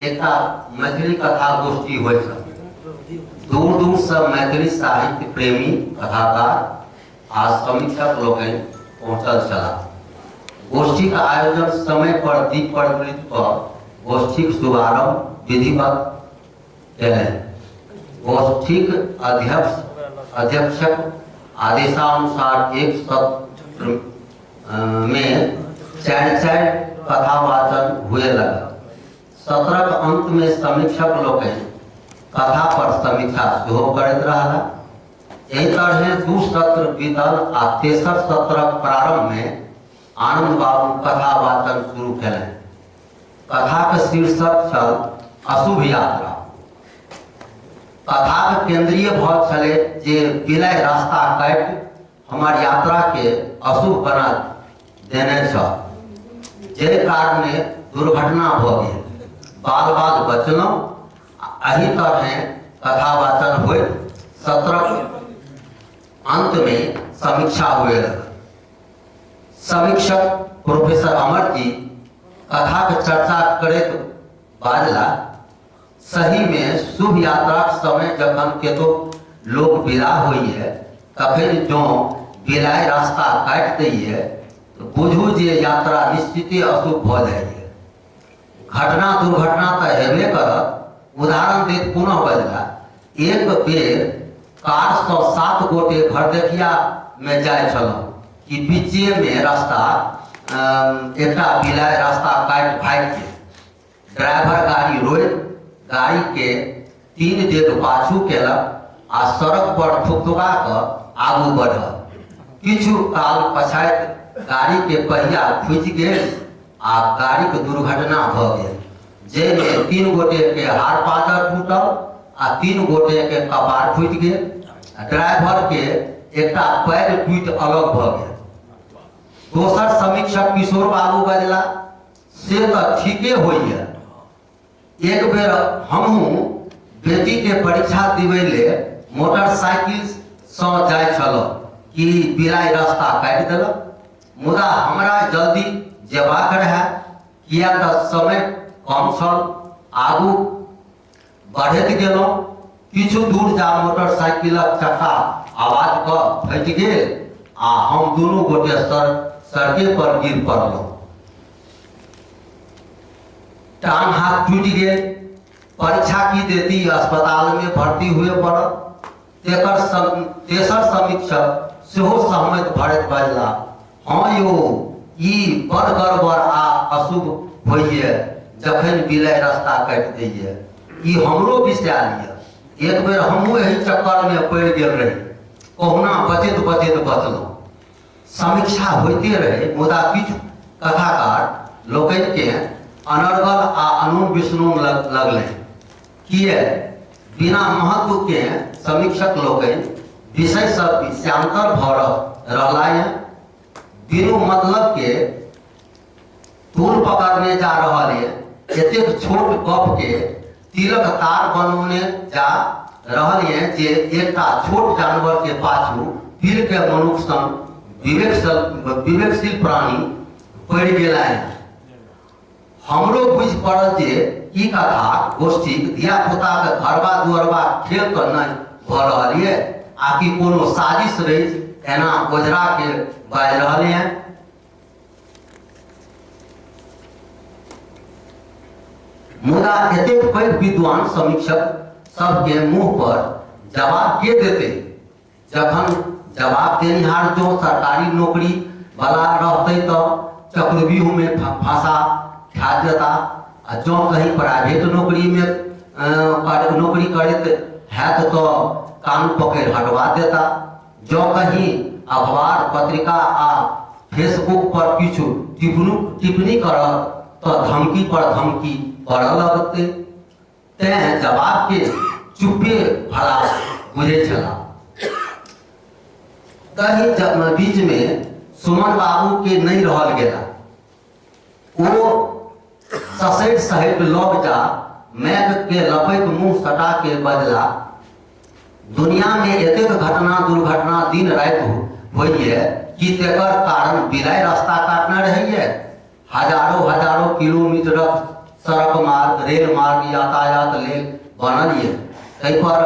एकटा मैथिली कथा गोष्ठी होइत छल। दूर दूरसँ मैथिली साहित्य प्रेमी कथाकार आ समीक्षक लोकनि पहुँचल छलाह। गोष्ठीक आयोजन समय पर दीप प्रज्वलित कऽ गोष्ठीक शुभारंभ विधिवत केलनि। गोष्ठीक अध्यक्षक आदेशानुसार एक सत्र मे चारि चारि कथा वाचन हुए लगल। सत्रक अंत मे समीक्षक लोकनि कथा पर समीक्षा सेहो करैत रहला। एहि तरहें दू सत्र बीतल आ तेसर सत्रक प्रारंभ मे आनंद बाबू कथा वाचन शुरू केलनि। कथाक शीर्षक छल अशुभ यात्रा। कथाक केंद्रीय भाव छलै जे बिलाइ रास्ता काटि हमर यात्रा के अशुभ बना देने छल, जाहि कारणे दुर्घटना भऽ गेल, बाल बाल बचलहुँ। एहि तरहें कथा वाचन होइत सत्रक अंत में समीक्षा हुए लगल। समीक्षक प्रोफेसर अमर जी कथाक चर्चा करैत बाजला, सही में शुभ यात्राक समय जखन केतो लोक विदा होइए तखन जँ बिलाइ रास्ता काटि दैए तऽ बुझू जे यात्रा निश्चिते अशुभ भऽ जाइए। घटना दुर्घटना तऽ हेबे करत। उदाहरण दैत पुनः बजला, एक बेर कारसँ 7 गोटे घरदेखिया मे जाइ छलहुँ कि बीचे मे रास्ता एकटा बिलाइ रास्ता काटि भागि गेल। ड्राइवर गाड़ी रोकि गाड़ी के 3 डेग पाछू केलक आ सड़क पर थुकथुका कऽ आगू बढ़ल। किछु काल पछाति गाड़ी के पहिया खुजि गेल आ गाड़ीक दुर्घटना भऽ गेल, जाहिमे 3 गोटे के हाड़ पातर टूटल आ 3 गोटे के कपार फूटि गेल। ड्राइवर के एकटा पैर टूटि अलग भऽ गेल। दोसर समीक्षक किशोर बाबू बजला, से तऽ ठीके होइए। एक बेर हमहूँ बेटीके परीक्षा दिबै ले मोटरसाइकिलसँ जाइ छलहुँ कि बिलाइ रास्ता काटि देलक। मुदा हमरा जल्दी जेबाक रहए, किएक तऽ समय कम छल। आगू बढ़ैत गेलहुँ, किछु दूर जा मोटरसाइकिलक चक्का आवाज कऽ फटि गेल आ हम दुनू गोटे सड़के पर गिर पड़लहुँ। टांग हाथ टूटि गेल। परीक्षा की देती, अस्पताल में भर्ती हुए पड़ल। तेसर समीक्षक सेहो सहमति भरैत बजला, हँ यौ, ई बड़ गड़बड़ आ अशुभ होइए जखन बिलाइ रास्ता काटि दैए। ई हमरो बिसरायल यऽ। एक बेर हमहूँ एहि चक्करमे पड़ि गेल रही, कहुना बचैत बचैत बचलहुँ। समीक्षा होइते रहै, मुदा किछु कथाकार लोकनिकेँ अनर्गल आ अनून विष्णु लगलनि। किए बिना महत्वकेँ समीक्षक लोकनि विषयसँ विषयांतर भऽ रहला, बिनु मतलबके तूल पकड़ने जा रहल ये, एतेक छोट गपके तिलक तार बनौने जा रहल ये जे एकटा छोट जानवर के पाछू पीर के मनुख सन विवेकशील प्राणी पड़ि गेला। हमरो बुझि पड़ल जे ई कथा गोष्ठीक धिया-पुताक घरबा दुअरबा खेल तऽ नहि भऽ रहल ये, आ कि कोनो साजिश रचि एना ओझरा के बाजि रहल ये। मुदा एतेक पैघ विद्वान समीक्षक सबके मुंह पर जवाब के देतै? जखन जवाब देनिहार जँ सरकारी नौकरी वाला रहतै तऽ चक्रव्यूह में फंसा खा जेता, आ जँ कहीं प्राइवेट नौकरी में नौकरी करैत हैत तऽ कान पकड़ि हटवा देता। जँ कहीं अखबार, पत्रिका आ फेसबुक पर किछु टिप्पणी करत तऽ धमकी पर धमकी पड़ऽ लगतै। तेँ जवाब के चुप्पे भला बुझै छलाह। तही बीच में सुमन बाबू के नहि रहल गेला। ओ ससैट सहैट लग जा मैक के लपैक मुंह सटा के बजला, दुनिया में एतेक घटना दुर्घटना दिन राति होइए कि तेकर कारण बिलाइ रास्ता काटने रहैए? हजारों हजारों किलोमीटरक सड़क मार्ग, रेल मार्ग यातायात लेल बनल ये, ताहि पर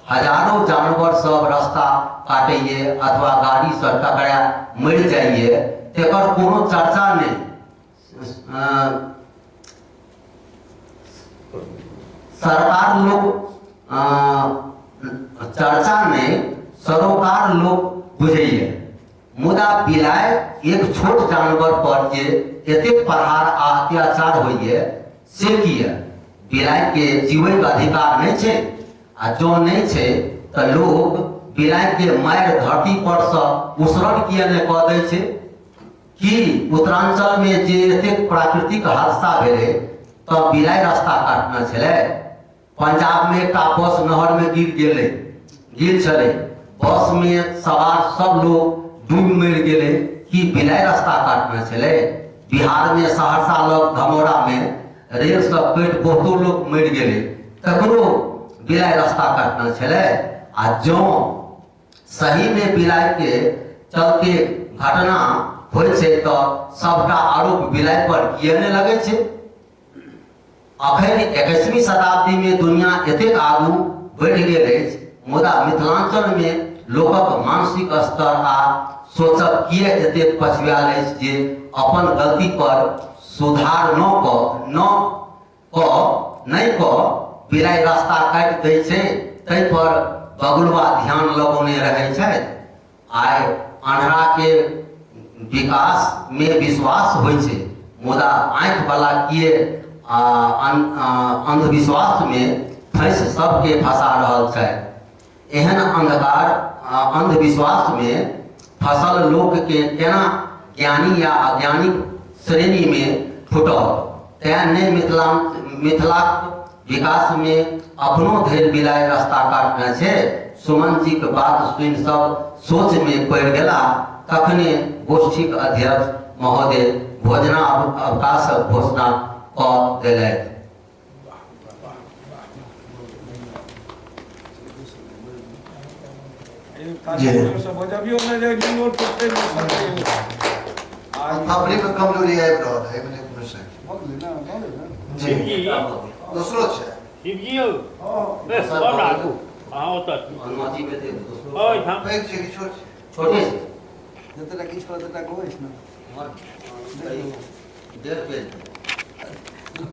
हजारो जानवर सब रास्ता काटैये अथवा गाड़ी सँ टकरा मरि जाइए, तेकर कोनो चर्चा नहि। सरकार लोक चर्चा नहि, सरोकार लोक बुझैए। मुदा बिलाइ एक छोट जानवर पर जे एतेक प्रहार आ अत्याचार होइए से किए? बिलाइके जीवैके अधिकार नहि छै? आ जँ नहि छै तऽ लोक बिलाइके मारि धरती परसँ उसरन किए नहि कऽ दै छै? की उत्तरांचलमे जे एतेक प्राकृतिक हादसा भेलै तऽ बिलाइ रास्ता काटने छलै? पंजाबमे एकटा बस नहरमे गिर गेलै, गिर छलै, बसमे सवार सब लोग डूबि मरि गेलै, की बिलाइ रास्ता काटने छलै? बिहारमे सहरसा लग धमौरामे रेलसँ कटि बहुतो लोक मरि गेलै, तकरो बिलाइ रास्ता काटने छलै? आ जँ सहीमे बिलाइके चलते घटना होइ छै तऽ सबटा आरोप बिलाइ पर किए नहि लगै छै? अखन 21वीं शताब्दीमे दुनिया एतेक आगू बढ़ि गेल अछि, मुदा मिथिलाञ्चलमे लोकक मानसिक स्तर आ सोचक किए एतेक पछुआयल अछि जे अपन गलती पर सुधार न कऽ न कऽ नहि कऽ बिलाइ रास्ता काटि दै छै, ताहि पर बगुलवा ध्यान लगौने रहै छथि। आइ अन्हराके विकासमे विश्वास होइ छै, मुदा आँखिवला किए अन्धविश्वासमे फँसि सबके फँसा रहल छथि? एहन अन्धकार अन्धविश्वासमे फसल लोकके केना ज्ञानी या अज्ञानीक श्रेणीमे फुटत? तेँ नहि मिथिलाक विकासमे अखनो धरि बिलाइ रस्ता काटने छै। सुमनजीक बात सुनि सभ सोचमे पड़ि गेलाह। तखने गोष्ठीक अध्यक्ष महोदय भोजनावकाशक घोषणा कऽ देलथि। थपड़ीमे कमजोरी आबि रहल है, एहिमे नहि कोनो शक। जी, दोसरो छै। शिवजी यौ, ए, सब राखू अहाँ ओतऽ। हनुमानजी के ते दोसरो। ओहिठाम। पैघ छै कि छोट छै? छोटे छै। जतेटा किछु ओतेटा कहै छै ने। 1.5 पेज।